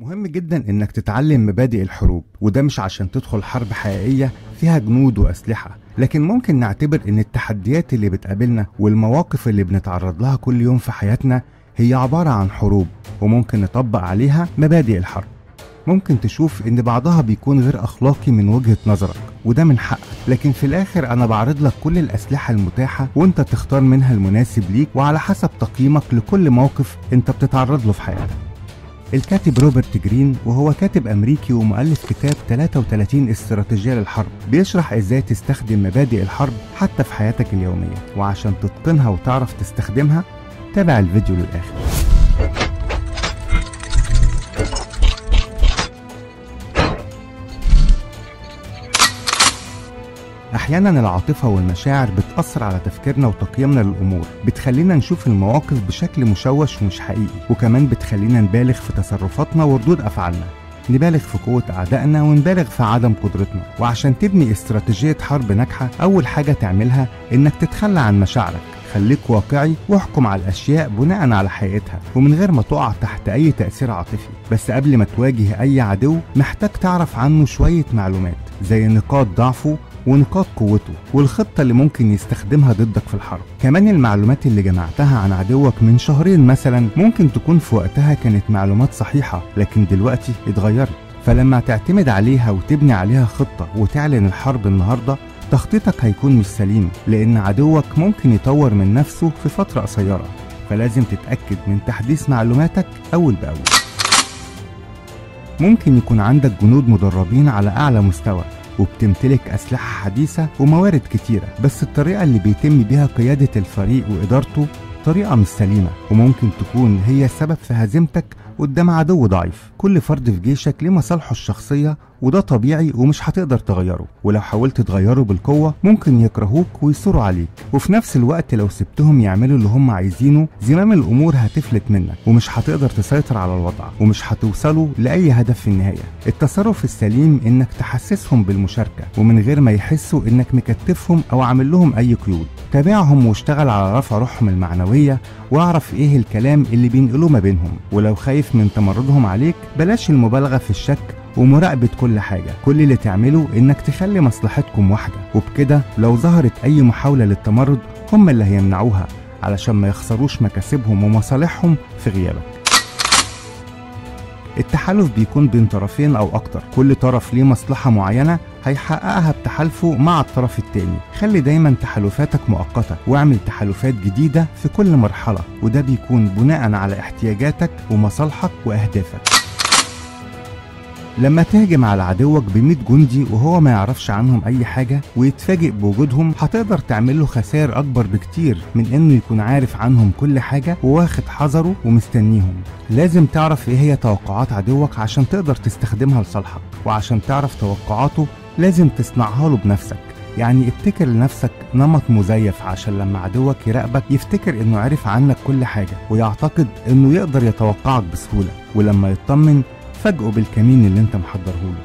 مهم جدا انك تتعلم مبادئ الحروب، وده مش عشان تدخل حرب حقيقية فيها جنود وأسلحة، لكن ممكن نعتبر ان التحديات اللي بتقابلنا والمواقف اللي بنتعرض لها كل يوم في حياتنا هي عبارة عن حروب، وممكن نطبق عليها مبادئ الحرب. ممكن تشوف ان بعضها بيكون غير اخلاقي من وجهة نظرك، وده من حقك، لكن في الاخر انا بعرض لك كل الاسلحة المتاحة وانت تختار منها المناسب ليك وعلى حسب تقييمك لكل موقف انت بتتعرض له في حياتك. الكاتب روبرت جرين، وهو كاتب أمريكي ومؤلف كتاب 33 استراتيجية للحرب، بيشرح إزاي تستخدم مبادئ الحرب حتى في حياتك اليومية، وعشان تتقنها وتعرف تستخدمها تابع الفيديو للآخر. أحيانا العاطفة والمشاعر بتأثر على تفكيرنا وتقييمنا للأمور، بتخلينا نشوف المواقف بشكل مشوش ومش حقيقي، وكمان بتخلينا نبالغ في تصرفاتنا وردود أفعالنا، نبالغ في قوة أعدائنا ونبالغ في عدم قدرتنا. وعشان تبني استراتيجية حرب ناجحة، أول حاجة تعملها إنك تتخلى عن مشاعرك، خليك واقعي واحكم على الأشياء بناء على حقيقتها ومن غير ما تقع تحت أي تأثير عاطفي. بس قبل ما تواجه أي عدو محتاج تعرف عنه شوية معلومات زي نقاط ضعفه ونقاط قوته والخطة اللي ممكن يستخدمها ضدك في الحرب. كمان المعلومات اللي جمعتها عن عدوك من شهرين مثلا ممكن تكون في وقتها كانت معلومات صحيحة، لكن دلوقتي اتغيرت. فلما تعتمد عليها وتبني عليها خطة وتعلن الحرب النهاردة، تخطيطك هيكون مش سليم، لأن عدوك ممكن يطور من نفسه في فترة قصيرة، فلازم تتأكد من تحديث معلوماتك أول بأول. ممكن يكون عندك جنود مدربين على أعلى مستوى وبتمتلك أسلحة حديثة وموارد كتيرة، بس الطريقة اللي بيتم بيها قيادة الفريق وإدارته طريقة مش سليمة، وممكن تكون هي السبب في هزيمتك قدام عدو ضعيف. كل فرد في جيشك ليه مصالحه الشخصية، وده طبيعي ومش هتقدر تغيره، ولو حاولت تغيره بالقوة ممكن يكرهوك ويثوروا عليك. وفي نفس الوقت لو سبتهم يعملوا اللي هم عايزينه، زمام الأمور هتفلت منك ومش هتقدر تسيطر على الوضع ومش هتوصلوا لأي هدف في النهاية. التصرف السليم إنك تحسسهم بالمشاركة ومن غير ما يحسوا إنك مكتفهم أو عامل لهم أي قيود. تابعهم واشتغل على رفع روحهم المعنوية، واعرف إيه الكلام اللي بينقلوه ما بينهم. ولو خايف من تمردهم عليك بلاش المبالغة في الشك ومراقبة كل حاجة. كل اللي تعمله إنك تخلي مصلحتكم واحدة، وبكده لو ظهرت أي محاولة للتمرد هم اللي هيمنعوها علشان ما يخسروش مكاسبهم ومصالحهم في غيابك. التحالف بيكون بين طرفين أو أكتر، كل طرف ليه مصلحة معينة هيحققها بتحالفه مع الطرف التاني. خلي دايما تحالفاتك مؤقتة واعمل تحالفات جديدة في كل مرحلة، وده بيكون بناء على احتياجاتك ومصالحك وأهدافك. لما تهجم على عدوك ب100 جندي وهو ما يعرفش عنهم أي حاجة ويتفاجئ بوجودهم، هتقدر تعمل له خسائر أكبر بكتير من إنه يكون عارف عنهم كل حاجة وواخد حذره ومستنيهم. لازم تعرف إيه هي توقعات عدوك عشان تقدر تستخدمها لصالحك، وعشان تعرف توقعاته لازم تصنعها له بنفسك. يعني ابتكر لنفسك نمط مزيف عشان لما عدوك يراقبك يفتكر إنه عرف عنك كل حاجة ويعتقد إنه يقدر يتوقعك بسهولة، ولما يطمن فاجئه بالكمين اللي انت محضرهوله.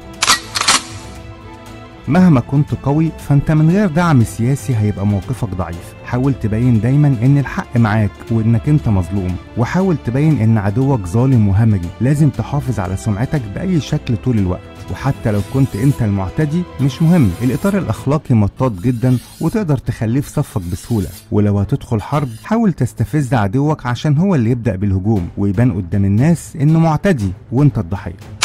مهما كنت قوي فانت من غير دعم سياسي هيبقى موقفك ضعيف. حاول تبين دايما ان الحق معاك وانك انت مظلوم، وحاول تبين ان عدوك ظالم وهمجي. لازم تحافظ على سمعتك بأي شكل طول الوقت، وحتى لو كنت انت المعتدي مش مهم، الاطار الاخلاقي مطاط جدا وتقدر تخليه في صفك بسهولة. ولو هتدخل حرب حاول تستفز عدوك عشان هو اللي يبدأ بالهجوم ويبان قدام الناس انه معتدي وانت الضحية.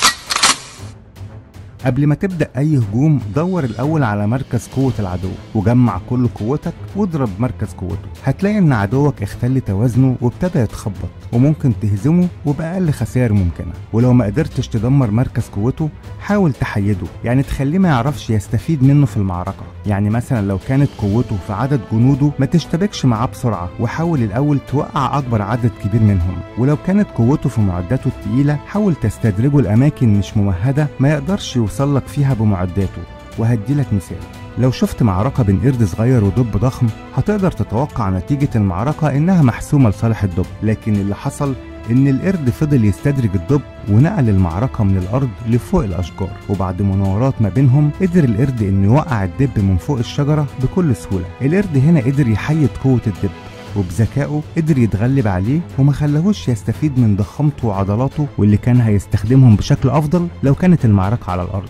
قبل ما تبدأ أي هجوم دور الأول على مركز قوة العدو وجمع كل قوتك واضرب مركز قوته. هتلاقي إن عدوك اختل توازنه وابتدى يتخبط، وممكن تهزمه وبأقل خسائر ممكنة. ولو ما قدرتش تدمر مركز قوته حاول تحيده، يعني تخليه ما يعرفش يستفيد منه في المعركة. يعني مثلا لو كانت قوته في عدد جنوده ما تشتبكش معاه بسرعة، وحاول الأول توقع أكبر عدد كبير منهم. ولو كانت قوته في معداته التقيلة حاول تستدرجه لأماكن مش ممهدة ما يقدرش يوصلك فيها بمعداته. وهديلك مثال، لو شفت معركة بين قرد صغير ودب ضخم هتقدر تتوقع نتيجة المعركة إنها محسومة لصالح الدب، لكن اللي حصل إن القرد فضل يستدرج الدب ونقل المعركة من الأرض لفوق الأشجار، وبعد مناورات ما بينهم قدر القرد إنه يوقع الدب من فوق الشجرة بكل سهولة. القرد هنا قدر يحيد قوة الدب، وبذكائه قدر يتغلب عليه وما خلاهوش يستفيد من ضخامته وعضلاته واللي كان هيستخدمهم بشكل أفضل لو كانت المعركة على الأرض.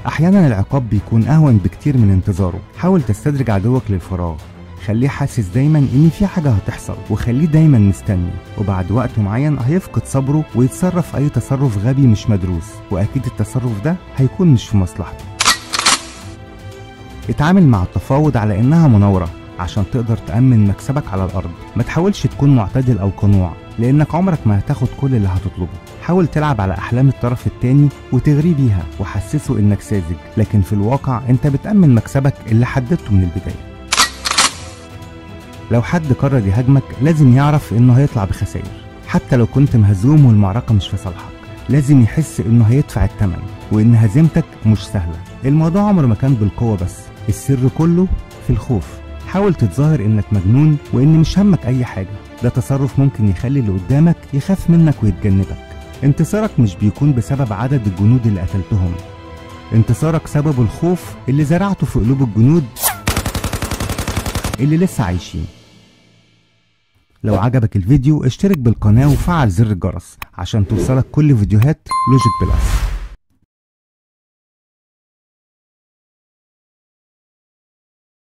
أحيانا العقاب بيكون أهون بكتير من انتظاره. حاول تستدرج عدوك للفراغ، خليه حاسس دايما إن في حاجة هتحصل، وخليه دايما مستني، وبعد وقت معين هيفقد صبره ويتصرف أي تصرف غبي مش مدروس، وأكيد التصرف ده هيكون مش في مصلحته. اتعامل مع التفاوض على إنها مناورة عشان تقدر تأمن مكسبك على الأرض. ما تحاولش تكون معتدل أو قنوع، لأنك عمرك ما هتاخد كل اللي هتطلبه. حاول تلعب على أحلام الطرف التاني وتغري بيها وحسسه إنك ساذج، لكن في الواقع أنت بتأمن مكسبك اللي حددته من البداية. لو حد قرر يهاجمك لازم يعرف إنه هيطلع بخسائر، حتى لو كنت مهزوم والمعركة مش في صالحك. لازم يحس إنه هيدفع الثمن وإن هزيمتك مش سهلة. الموضوع عمره ما كان بالقوة بس، السر كله في الخوف. حاول تتظاهر إنك مجنون وإن مش همك أي حاجة، ده تصرف ممكن يخلي اللي قدامك يخاف منك ويتجنبك. انتصارك مش بيكون بسبب عدد الجنود اللي قتلتهم، انتصارك سبب الخوف اللي زرعته في قلوب الجنود اللي لسه عايشين. لو عجبك الفيديو اشترك بالقناة وفعل زر الجرس عشان توصلك كل فيديوهات لوجيك بلس.